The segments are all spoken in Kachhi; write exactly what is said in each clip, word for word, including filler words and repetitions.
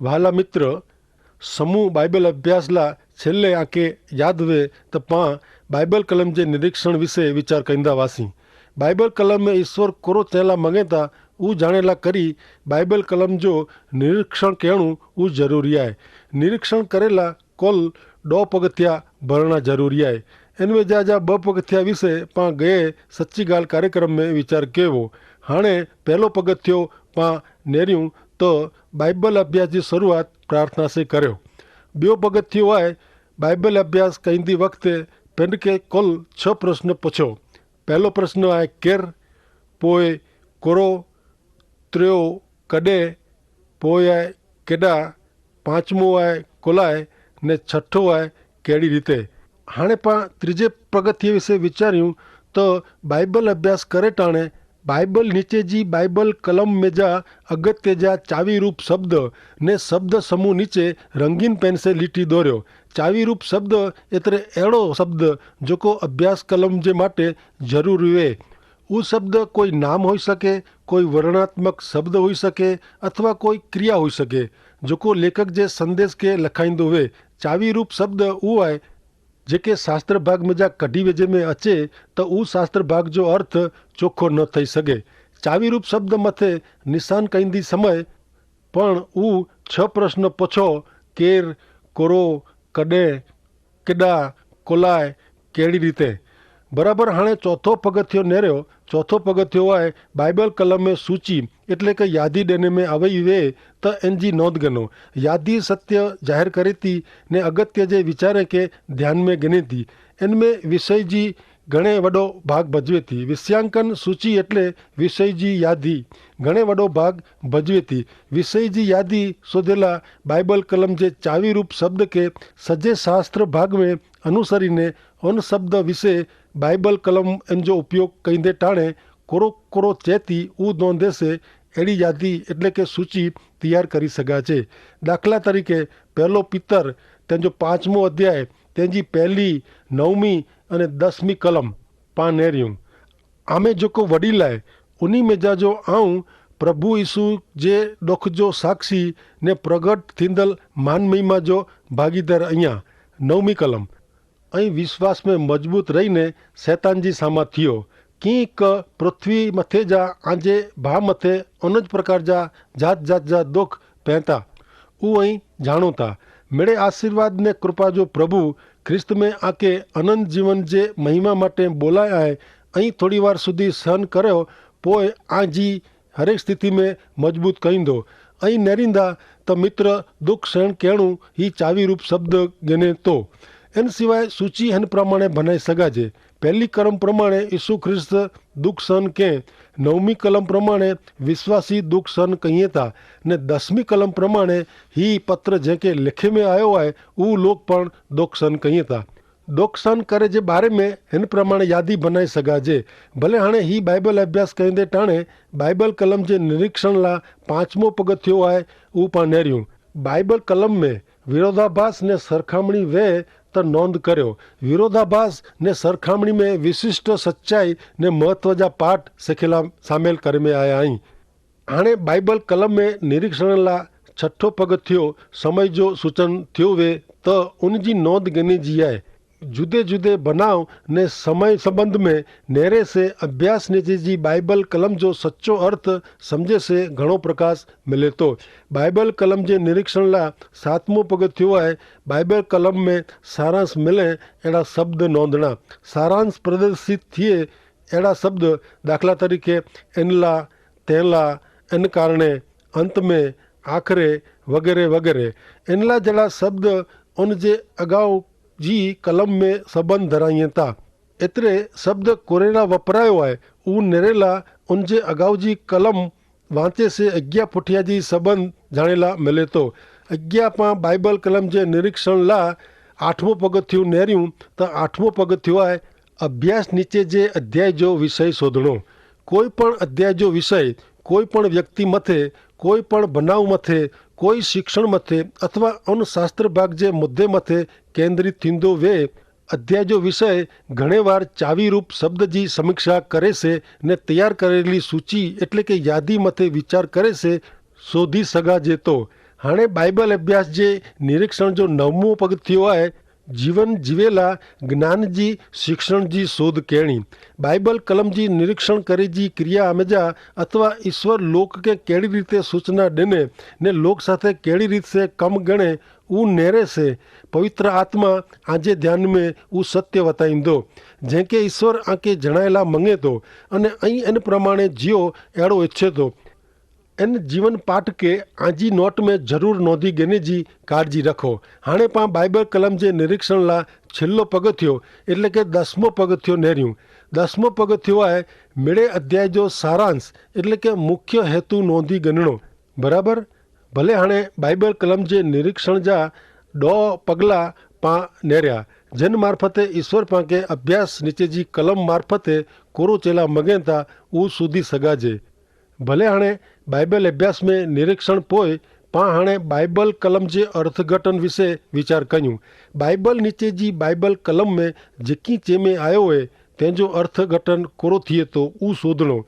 વહાલા મિત્ર, સમૂહ બાઈબલ અભ્યાસલા છેલ્લે આંકે યાદ વે, તો પાં બાઈબલ કલમ જે નિરીક્ષણ વિશે વિચાર કઈંદા વાસી. બાઈબલ કલમ મેં ઈસ્વર કોરો ચેલા મંગેતા ઉજાણેલા કરી બાઈબલ કલમ જો નિરીક્ષણ કહેણું ઉ જરૂરી આય. નિરીક્ષણ કરેલા કોલ ડો પગથિયા ભરણા જરૂરી આય. એન મેં જા જા બ પગથિયા વિશે પાં ગયે સચ્ચી ગાલ કાર્યક્રમ મેં વિચાર કહેવો. હાણે પહેલો પગથિયો પાં નેર્યું, તો બાઈબલ અભ્યાસ જી શરૂઆત પ્રાર્થના સે કર્યો. બ્યો પગથિયો આય, બાઈબલ અભ્યાસ કઈંદી વખતે પેનકે કોલ છ પ્રશ્ન પછો. પહેલો પ્રશ્ન આય કેર, પોય કોરો, ત્રેઓ કદે, પોય આય કેદા, પાંચમો આય કોલાય, ને છઠો આય કેડી રીતે. હાણે પાં ત્રીજે પગથિયે વિશે વિચાર્યું, તો બાઈબલ અભ્યાસ કરે ટાણે બાઈબલ નીચે જી બાઈબલ કલમ મેં જા અગત્ય જા ચાવી રૂપ શબ્દ ને શબ્દ સમૂહ નીચે રંગીન પેન સે લિટી દોર્યો. ચાવી રૂપ શબ્દ એતરે એડો શબ્દ જોકો અભ્યાસ કલમ જે માટે જરૂરી વે. ઉસ શબ્દ કોઈ નામ હોઈ શકે, કોઈ વર્ણાત્મક શબ્દ હોઈ શકે, અથવા કોઈ ક્રિયા હોઈ શકે જોકો લેખક જે સંદેશ કે લખાઈંદો વે. ચાવી રૂપ શબ્દ ઉ આય જેકે શાસ્ત્ર ભાગ મેં જા કઢ઼ી વેજે મેં અચે, તો ઉ શાસ્ત્ર ભાગ જો અર્થ ચોખો ન થઈ સગે. ચાવી રૂપ શબ્દ મતે નિશાન કઈંદી સમય પણ ઉ છ પ્રશ્ન પછો, કેર, કોરો, કદે, કેદા, કોલાય, કેડી રીતે. બરાબર. હાણે ચોથો પગથિયો નેર્યો. ચોથો પગથિયો આય બાઈબલ કલમ મેં સૂચી એટલે કે યાદી દેને મેં આવય વે, તો એન જી નોંધ ગનો. યાદી સત્ય જાહેર કરે તી ને અગત્ય જે વિચારે કે ધ્યાન મેં ગને તી. એન મેં વિષય જી ઘણે વડો ભાગ ભજવે તી. વિષયાંકન સૂચી એટલે વિષય જી યાદી ઘણે વડો ભાગ ભજવે તી. વિષય જી યાદી શોધેલા બાઈબલ કલમ જે ચાવી રૂપ શબ્દ કે સજે શાસ્ત્ર ભાગ મેં અનુસરી ને અન શબ્દ વિશે બાઈબલ કલમ એન જો ઉપયોગ કઈંદે ટાણે કોરો કોરો ચેતી ઉ દોંધે સે એડી યાદી એટલે કે સૂચી તૈયાર કરી સગા છે. દાખલા તરીકે પહેલો પિતર તેનજો પાંચમો અધ્યાય તેનજી પહેલી, નવમી અને દસમી કલમ પાં નેર્યું. આમે જોકો વડીલ આય ઉની મેં જા જો આઉં પ્રભુ ઈસુ જે દોખ જો સાક્ષી ને પ્રગટ થીંદલ માનમહિમા જો ભાગીદાર અહિયા. નવમી કલમ. અહીં વિશ્વાસ મેં મજબૂત રહી ને સૈતાન જી સામા થિયો. કિંક પૃથ્વી મતે જા આજે ભા મતે અનજ પ્રકાર જા જાત જાત જા દોખ પૈતા ઉ અહીં જાણો તા. મેડે આશીર્વાદ ને કૃપા જો પ્રભુ ખ્રિસ્ત મેં આકે અનંત જીવન જે મહિમા માટે બોલાય આય. અહીં થોડી વાર સુધી સહન કર્યો, પોય આજી હરેક સ્થિતિ મેં મજબૂત કઈંદો. અહીં નેરીંદા તો મિત્ર દુખ સહન કહેણું હી ચાવી રૂપ શબ્દ ગને તો. એન સિવાય સૂચિ હેન પ્રમાણે ભનાઈ સગાજે. પહેલી કરમ પ્રમાણે ઈસુ ખ્રિસ્ત દુખ સહન કે. નવમી કલમ પ્રમાણે વિશ્વાસી દુખ સહન કહિએ તા. ને દસમી કલમ પ્રમાણે હી પત્ર જેંકે લેખે મેં આયો આય ઉ લોક પણ દુખ સહન કહિએ તા. દોખસાન કરે જે બારે મેં હેન પ્રમાણે યાદી ભનાઈ સગાજે. ભલે હણે હી બાઈબલ અભ્યાસ કહેંદે ટાણે બાઈબલ કલમ જે નિરીક્ષણ લા પાંચમો પગથિયો આય. ઉપા નેર્યું બાઈબલ કલમ મેં વિરોધાભાસ ને સરખામણી વે તો નોંધ કર્યો. વિરોધાભાસ ને સરખામણી મેં વિશિષ્ટ સચ્ચાઈ ને મહત્વ જા પાઠ સેખેલા સામેલ કરે મેં આયા અહીં. હાણે બાઈબલ કલમ મેં નિરીક્ષણ લા છઠો પગ થ્યો સમય જો સૂચન થ્યો વે, તો ઉન જી નોંધ ગની જી આય. જુદે જુદે બનાવ ને સમય સંબંધ મેં નેરે સે અભ્યાસ ને જે જી બાઈબલ કલમ જો સચો અર્થ સમઝે સે ઘણો પ્રકાશ મિલે તો. બાઈબલ કલમ જે નિરીક્ષણ લા સાતમો પગ થ્યો આય. બાઈબલ કલમ મેં સારાંશ મિલે એડા શબ્દ નોંધણા. સારાંશ પ્રદર્શિત થિયે એડા શબ્દ, દાખલા તરીકે એનલા, તેનલા, એન કારણે, અંત મેં, આખરે, વગેરે વગેરે. એનલા જેડા શબ્દ ઉન જે અગાઉ જી કલમ મેં સંબંધ ધરાઈ થા. એતરે શબ્દ કોરેલા વપરાયો આય. ઉન નેરેલા ઉન જે અગાઉ જી કલમ વાંચે સે અજ્ઞા ફુઠ્યા જી સંબંધ જાણેલા મિલે તો. અજ્ઞા પાં બાઈબલ કલમ જે નિરીક્ષણ લા આઠમો પગ થ્યું નેર્યું. તો આઠમો પગ થ્યું આય અભ્યાસ નીચે જે અધ્યાય જો વિષય શોધણો. કોઈ પણ અધ્યાય જો વિષય કોઈ પણ વ્યક્તિ મતે, કોઈ પણ બનાવ મતે, કોઈ શિક્ષણ મતે અથવા અનુશાસ્ત્ર ભાગ જે મુદ્દે મતે કેન્દ્રિત થીંદો વે. અધ્યાય જો વિષય ઘણે વાર ચાવી રૂપ શબ્દ જી સમીક્ષા કરે સે ને તૈયાર કરેલી સૂચિ એટલે કે યાદી મતે વિચાર કરે સે. શોધી સગાજે તો. હાણે બાઈબલ અભ્યાસ જે નિરીક્ષણ જો નવમો પગ થયો આય. જીવન જીવેલા જ્ઞાન જી શિક્ષણ જી શોધ કહેણી. બાઈબલ કલમ જી નિરીક્ષણ કરે જી ક્રિયા આમે જા અથવા ઈશ્વર લોક કે કેડી રીતે સૂચના દેને ને લોક સાથે કેડી રીતે કમ ગણે ઉ નેરે સે. પવિત્ર આત્મા આજે ધ્યાન મેં ઉ સત્ય વતાઈંદો જેંકે ઈશ્વર આકે જણાયેલા મંગેતો અને અહીં એન પ્રમાણે જીઓ એડો ઇચ્છેતો. એન જીવન પાઠ કે આજી નોટ મેં જરૂર નોંધી ગેને જી કાળજી રખો. હાણે પાં બાઈબલ કલમ જે નિરીક્ષણ લા છેલ્લો પગ થયો એટલે કે દસમો પગ થયો નેર્યું. દસમો પગ થયો આય મેળે અધ્યાય જો સારાંશ એટલે કે મુખ્ય હેતુ નોંધી ગનણો. બરાબર. ભલે હાણે બાઈબલ કલમ જે નિરીક્ષણ જા દો પગલા પાં નેર્યા જેન મારફતે ઈશ્વર પાંકે અભ્યાસ નીચે જી કલમ મારફતે કોરો ચેલા મગેતા ઉ સુધી સગાજે. ભલે હાણે બાઈબલ અભ્યાસ મેં નિરીક્ષણ પોય પાં હાણે બાઈબલ કલમ જે અર્થઘટન વિશે વિચાર કહ્યું. બાઈબલ નીચે જી બાઈબલ કલમ મેં જેકી ચેમે આયો હૈ તેનો અર્થઘટન કોરો થિયે તો ઉ શોધણો.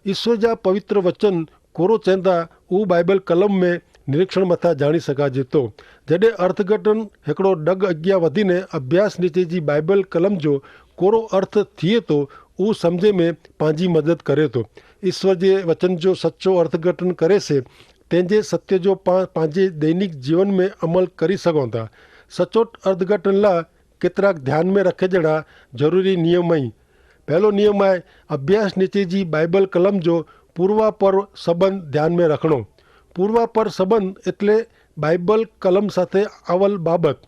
ઈશ્વર જા પવિત્ર વચન કોરો ચેંદા ઉ બાઈબલ કલમ મેં નિરીક્ષણ મતા જાણી સકાજે તો. જડે અર્થઘટન હેકડો ડગ અજ્ઞા વધીને અભ્યાસ નીચે જી બાઈબલ કલમ જો કોરો અર્થ થિયે તો ઉ સમઝે મેં પાંજી મદદ કરે તો. ઈશ્વર જે વચન જો સચો અર્થઘટન કરે સે તેનજે સત્ય જો પાંજે દૈનિક જીવન મેં અમલ કરી સકોતા. સચોટ અર્થઘટન લા કેતરાક ધ્યાન મેં રખે જેડા જરૂરી નિયમ અહીં. પહેલો નિયમ આય અભ્યાસ નીચે જી બાઈબલ કલમ જો પૂર્વાપર સંબંધ ધ્યાન મેં રખણો. પૂર્વાપર સંબંધ એટલે બાઈબલ કલમ સાથે આવલ બાબત.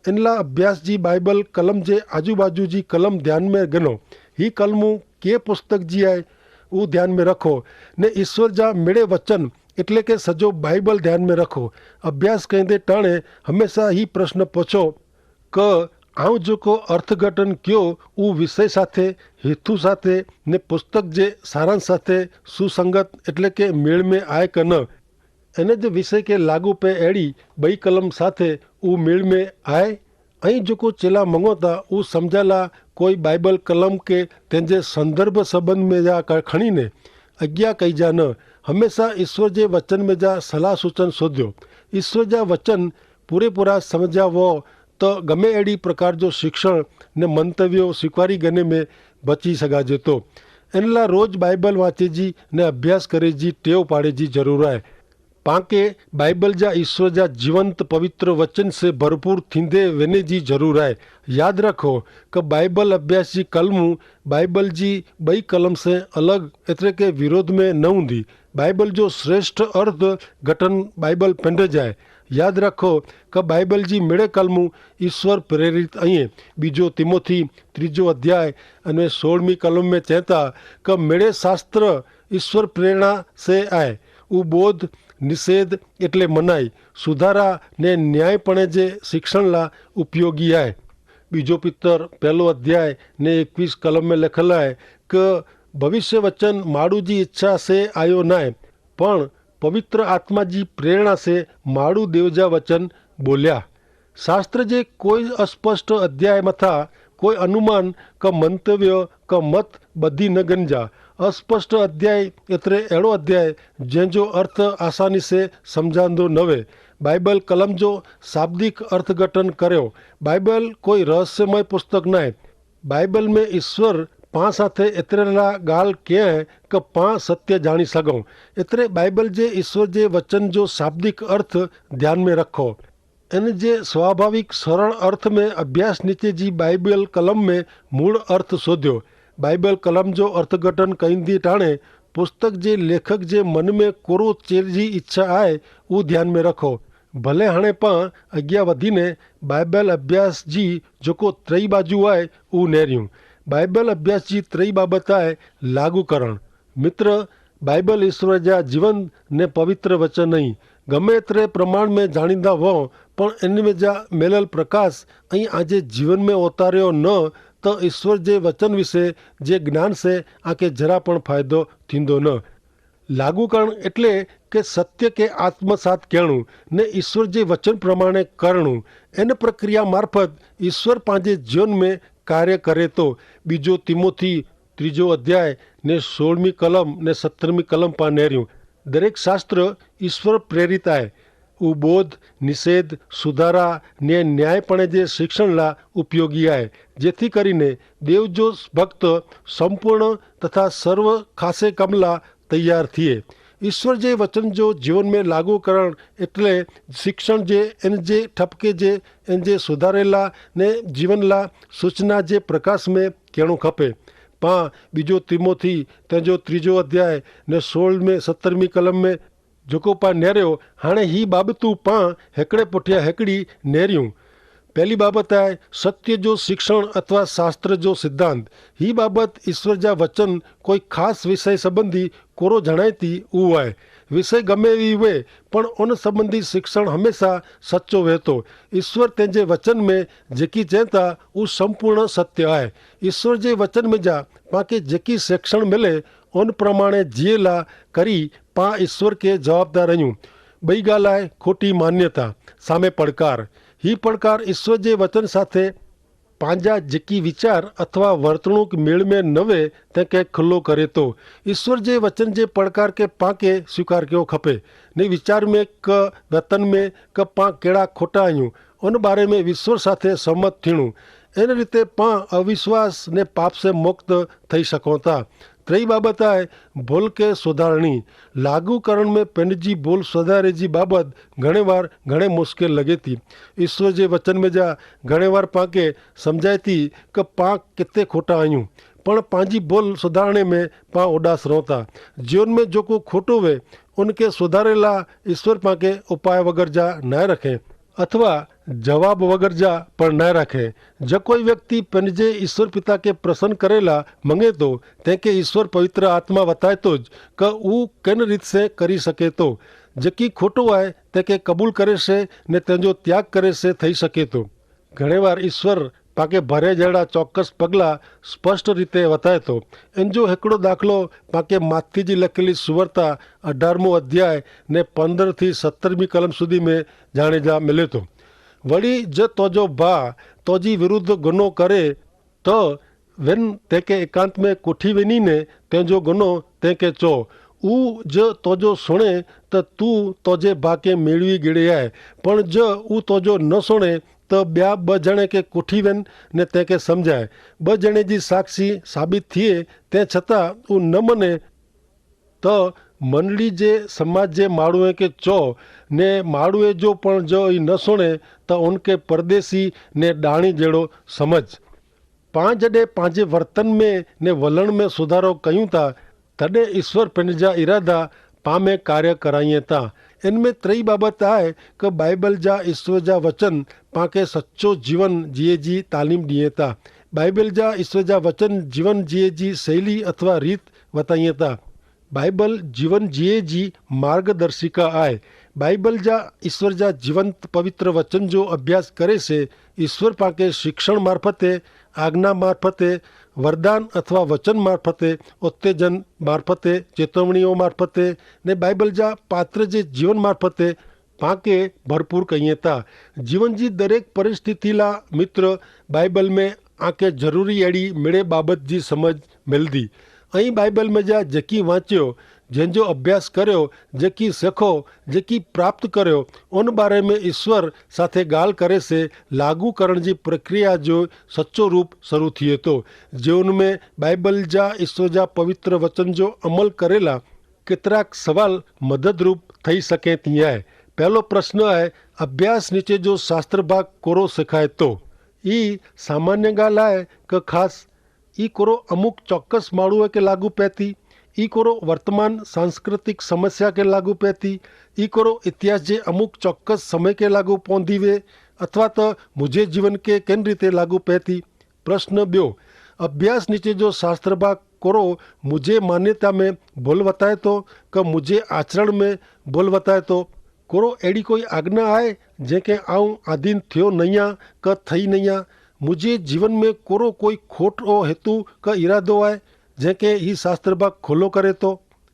એનલા અભ્યાસ જી બાઈબલ કલમ જે આજુબાજુ જી કલમ ધ્યાન મેં ગનો. હી કલમું કે પુસ્તક જી આય ઉ ધ્યાન મેં રખો. ને ઈશ્વર જા મેળે વચન એટલે કે સજો બાઈબલ ધ્યાન મેં રખો. અભ્યાસ કહેંદે ટાણે હમેંશા હી પ્રશ્ન પછો કે આઉં જોકો અર્થઘટન ક્યો ઉ વિષય સાથે હેતુ સાથે ને પુસ્તક જે સારાંશ સાથે સુસંગત એટલે કે મેળ મેં આય કે ન? એન જ વિષય કે લાગુ પે એડી બઈ કલમ સાથે ઉ મેળ મેં આય? અહીં જોકો ચેલા મંગોતા ઉ સમઝાલા કોઈ બાઈબલ કલમ કે તેનજે સંદર્ભ સંબંધ મેં જા ખણીને અજ્ઞા કઈ જા ન. હમેંશા ઈશ્વર જે વચન મેં જા સલાહ સૂચન શોધ્યો. ઈશ્વર જા વચન પૂરેપૂરા સમઝ્યા વો તો ગમે એડી પ્રકાર જો શિક્ષણ ને મંતવ્યો સ્વીકારી ગને મેં બચી સગાજે તો. એનલા રોજ બાઈબલ વાંચે જી ને અભ્યાસ કરે જી ટેવ પાડે જી જરૂર આય. પાંકે બાઈબલ જા ઈશ્વર જા જીવંત પવિત્ર વચન સે ભરપૂર થીંદે વેને જી જરૂર આય. યાદ રાખો કે બાઈબલ અભ્યાસ જી કલમું બાઈબલ જી બઈ કલમ સે અલગ એતરે કે વિરોધ મેં ન ઊંધી. બાઈબલ જો શ્રેષ્ઠ અર્થ ઘટન બાઈબલ પેંડે જાય. યાદ રાખો કે બાઈબલ જી મેળે કલમું ઈશ્વર પ્રેરિત અહીં. બીજો તિમોથી ત્રીજો અધ્યાય અને સોળમી કલમ મેં ચેતા કે મેળે શાસ્ત્ર ઈશ્વર પ્રેરણા સે આય. ઉબોધ નિષેધ એટલે મનાઈ સુધારા ને ન્યાયીપણે જે શિક્ષણ લા ઉપયોગી આય. બીજો પિતર પહેલો અધ્યાય ને એકવીસ કલમ મેં લેખલ આય કે ભવિષ્યવચન માડૂ જી ઇચ્છા સે આયો નાય પણ પવિત્ર આત્મા જી પ્રેરણા સે માડૂ દેવજા વચન બોલ્યા. શાસ્ત્ર જે કોઈ અસ્પષ્ટ અધ્યાય મતા કોઈ અનુમાન કા મંતવ્ય કા મત બધી ન ગનજા. અસ્પષ્ટ અધ્યાય એતરે એડો અધ્યાય જેન જો અર્થ આસાની સે સમઝાંદો નવે. બાઈબલ કલમ જો શાબ્દિક અર્થઘટન કર્યો. બાઈબલ કોઈ રહસ્યમય પુસ્તક નાય. બાઈબલ મેં ઈસ્વર પાં સાથે એતરેલા ગાલ કેહ કે પાં સત્ય જાણી સગો. એતરે બાઈબલ જે ઈસ્વર જે વચન જો શાબ્દિક અર્થ ધ્યાન મેં રખો. અને જે સ્વાભાવિક સરળ અર્થ મેં અભ્યાસ નીચે જી બાઈબલ કલમ મેં મૂળ અર્થ શોધ્યો. બાઈબલ કલમ જો અર્થઘટન કઈંદી ટાણે પુસ્તક જે લેખક જે મન મેં કોરો ચેર જી ઇચ્છા આય ઉં ધ્યાન મેં રખો. ભલે હણે પાં અજ્ઞા વધીને બાઈબલ અભ્યાસ જી જોકો ત્રય બાજુ આય ઉં નેર્યું. બાઈબલ અભ્યાસ જી ત્રય બાબત આય. લાગુ કરણ. મિત્ર, બાઈબલ ઈસ્વર જા જીવન ને પવિત્ર વચન અહીં. ગમે એતરે પ્રમાણ મેં જાણીદા વો પણ એન મેં જા મેલલ પ્રકાશ અહીં આજે જીવન મેં ઓતાર્યો ન તો ઈસ્વર જે વચન વિશે જે જ્ઞાન સે આકે જરા પણ ફાયદો થીંદો ન. લાગુ કરણ એટલે કે સત્ય કે આત્મસાત કહેણું ને ઈસ્વર જે વચન પ્રમાણે કરણ. એન પ્રક્રિયા મારફત ઈસ્વર પાંજે જીવન મેં કાર્ય કરે તો. બીજો તિમોથી ત્રીજો અધ્યાય ને સોળમી કલમ ને સત્તરમી કલમ પાં નેર્યું. દરેક શાસ્ત્ર ઈસ્વર પ્રેરિત આય. ઉબોધ, નિષેધ, સુધારા ને ન્યાયીપણે જે શિક્ષણ લા ઉપયોગી આય, જેથી કરીને દેવ જો ભક્ત સંપૂર્ણ તથા સર્વ ખાસે કમલા તૈયાર થિયે. ઈસ્વર જે વચન જો જીવન મેં લાગુ કરણ, એટલે શિક્ષણ જે એન જે ઠપકે જે એન જે સુધારેલા ને જીવન લા સૂચના જે પ્રકાશ મેં કહેણું ખપે. પાં બીજો તિમોથી તેનો ત્રીજો અધ્યાય ને સોળ મેં સત્તર મી કલમ મેં જોકો પાં નેર્યો. હાણે હી બાબતું પાં હેકડ઼ે પુઠ્યા હેકડ઼ી નેર્યું. પહેલી બાબત આય સત્ય જો શિક્ષણ અથવા શાસ્ત્ર જો સિદ્ધાંત. હી બાબત ઈસ્વર જા વચન કોઈ ખાસ વિષય સંબંધી કોરો જણાયતી ઉવાય. વિષય ગમે એવી વે, પણ ઉન સંબંધી શિક્ષણ હમેંશા સચો વહેતો. ઈસ્વર તેનજે વચન મેં જેકી ચેંતા ઉસ સંપૂર્ણ સત્ય આય. ઈસ્વર જે વચન મેં જા પાંકે જેકી શિક્ષણ મિલે ઉન પ્રમાણે જીયેલા કરી પાં ઈસ્વર કે જવાબદાર રહ્યું. બઈ ગાલ આય ખોટી માન્યતા સામે પડકાર. હી પડકાર ઈસ્વર જે વચન સાથે પાંજા જેકી વિચાર અથવા વર્તણૂંક મેળમે નવે તેંકે ખુલ્લો કરે તો. ઈસ્વર જે વચન જે પડકાર કે પાંકે સ્વીકાર કેવો ખપે. ને વિચાર મેં કે વતન મેં કે પાં કેડા ખોટા અયું ઉન બારે મેં વિશ્વર સાથે સહમત થીણું. એન રીતે પાં અવિશ્વાસ ને પાપ સે મુક્ત થઈ શકો થા. ત્રેય બાબત આય ભૂલ કે સુધારણી. લાગુ કરણ મેં પેનજી ભૂલ સુધારે જી બાબત ઘણે વાર ઘણે મુશ્કેલ લગે થી. ઈસ્વર જે વચન મેં જા ઘણે વાર પાંકે સમઝાય થી કે પાં કેતે ખોટા અયું, પણ પાંજી ભૂલ સુધારણે મેં પાં ઉડાસ રોતા. જીવન મેં જોકો ખોટો વે ઉનકે સુધારેલા ઈસ્વર પાંકે ઉપાય વગર જા નાય રખે અથવા જવાબ વગર જા પણ નાય રાખે. જો કોઈ વ્યક્તિ પેનજે ઈસ્વર પિતા કે પ્રસન કરેલા મંગે તો તેંકે ઈસ્વર પવિત્ર આત્મા વતાય તો જ કે ઉં કેન રીત સે કરી શકે તો. જેકી ખોટો આય તેંકે કબૂલ કરે સે ને તેનજો ત્યાગ કરે સે થઈ શકે તો. ઘણે વાર ઈસ્વર પાંકે ભરે જેડા ચોક્કસ પગલા સ્પષ્ટ રીતે વતાય તો. એન જો હેકડો દાખલો પાંકે માથથી જી લખેલી સુવર્તા અઢારમો અધ્યાય ને પંદર થી સત્તરમી કલમ સુધી મેં જાણે જા મિલે તો. વળી જો તોજો ભા તોજી વિરુદ્ધ ગુનો કરે તો વેન તેંકે એકાંત મેં કોઠી વેની ને તેંજો ગુનો તેંકે ચો. ઉ જો તોજો સુણે તો તું તોજે ભા કે મેળવી ગિડે આય. પણ જો ઉ તોજો ન સુણે તો બ્યા બજણે કે કોઠી વેન ને તેંકે સમઝાય. બજણે જી સાક્ષી સાબિત થિયે તે છતાં ઉ ન મને તો મંડળી જે સમાજ જે માણૂએ કે ચો ને માણૂએ જો પણ જો ઈ ન સુણે તો ઉનકે પરદેશી ને ડાણી જેડો સમજ. પાં જડે પાંજે વર્તન મેં ને વલણ મેં સુધારો કહ્યું તા તદે ઈસ્વર પેનજા ઈરાદા પાં મેં કાર્ય કરાઈએ તા. એન મેં ત્રય બાબત આય કે બાઈબલ જા ઈસ્વર જા વચન પાંકે સચો જીવન જીએ જી તાલીમ દિયે તા. બાઈબલ જા ઈસ્વર જા વચન જીવન જીએ જી શૈલી અથવા રીત વતાઈએ તા. બાઈબલ જીવન જીએ જી માર્ગદર્શિકા આય. બાઈબલ જા ઈસ્વર જા જીવંત પવિત્ર વચન જો અભ્યાસ કરે સે ઈસ્વર પાંકે શિક્ષણ મારફતે, આજ્ઞા મારફતે, વરદાન અથવા વચન મારફતે, ઉત્તેજન મારફતે, ચેતવણીઓ મારફતે ને બાઈબલ જા પાત્ર જે જીવન મારફતે પાંકે ભરપૂર કહિએ તા. જીવન જી દરેક પરિસ્થિતિલા મિત્ર બાઈબલ મેં આંકે જરૂરી એડી મેળે બાબત જી સમજ મેલદી. અહીં બાઈબલ મેં જા જેકી વાંચ્યો, જેન જો અભ્યાસ કર્યો, જેકી સેખો, જેકી પ્રાપ્ત કર્યો, ઉન બારે મેં ઈસ્વર સાથે ગાલ કરે સે લાગુ કરણ જી પ્રક્રિયા જો સચો રૂપ શરૂ થિયે તો. જે ઉન મેં બાઈબલ જા ઈસ્વર જા પવિત્ર વચન જો અમલ કરેલા કેતરાક સવાલ મદદરૂપ થઈ સકે તિયા હૈ. પહેલો પ્રશ્ન હૈ, અભ્યાસ નીચે જો શાસ્ત્રભાગ કોરો સિખાય તો? ઈ સામાન્ય ગાલ હૈ કે ખાસ? ઈ કોરો અમુક ચોક્કસ માળુએ કે લાગુ પૈતી? ઈ કોરો વર્તમાન સાંસ્કૃતિક સમસ્યા કે લાગુ પૈતી? ઈ કોરો ઇતિહાસ જે અમુક ચોક્કસ સમય કે લાગુ પોંધી વે? અથવા તો મુઝે જીવન કે કેન રીતે લાગુ પૈતી? પ્રશ્ન બ્યો, અભ્યાસ નીચે જો શાસ્ત્રભાગ કોરો મુઝે માન્યતા મેં ભૂલ વતાયતો કે મુઝે આચરણ મેં ભૂલ વતાયતો? કોરો એડી કોઈ આજ્ઞા આય જેંકે આઉં આધીન થયો નહિયા કે થઈ નહિયા? મુઝે જીવન મેં કોરો કોઈ ખોટો હેતુ કે ઇરાદો આય જેંકે હી શાસ્ત્રભાગ ખોલો કરે તો?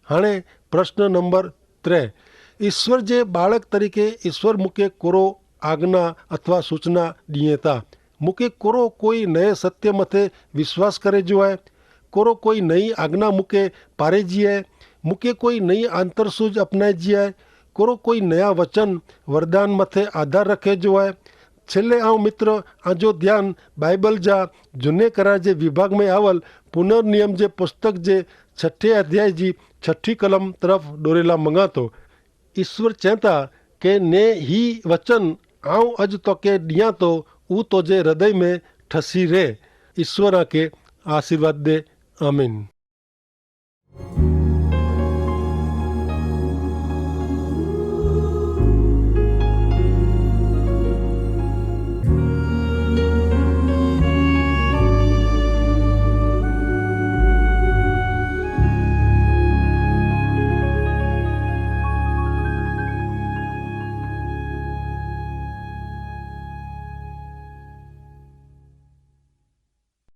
હાણે પ્રશ્ન નંબર ત્રે, ઈસ્વર જે બાળક તરીકે ઈસ્વર મુકે કોરો આજ્ઞા અથવા સૂચના દિયે તા? મુકે કોરો કોઈ નયે સત્ય મતે વિશ્વાસ કરે જો આય? કોરો કોઈ નઈ આજ્ઞા મુકે પારે જી આય? મુકે કોઈ નઈ આંતરસૂજ અપનાય જી આય? કોરો કોઈ નયા વચન વરદાન મતે આધાર રખે જો હૈ? છેલ્લે આવ મિત્ર, આજો ધ્યાન બાઈબલ જા જુને કરાર જે વિભાગ મેં આવલ પુનર્નિયમ જે પુસ્તક જે છઠે અધ્યાય જી છઠી કલમ તરફ ડોરેલા મંગાતો. ઈસ્વર ચેતા કે ને હી વચન આવ અજ તોકે દિયા તો ઉતો જે હૃદય મેં ઠસી રહે. ઈસ્વર આકે આશીર્વાદ દે. આમીન.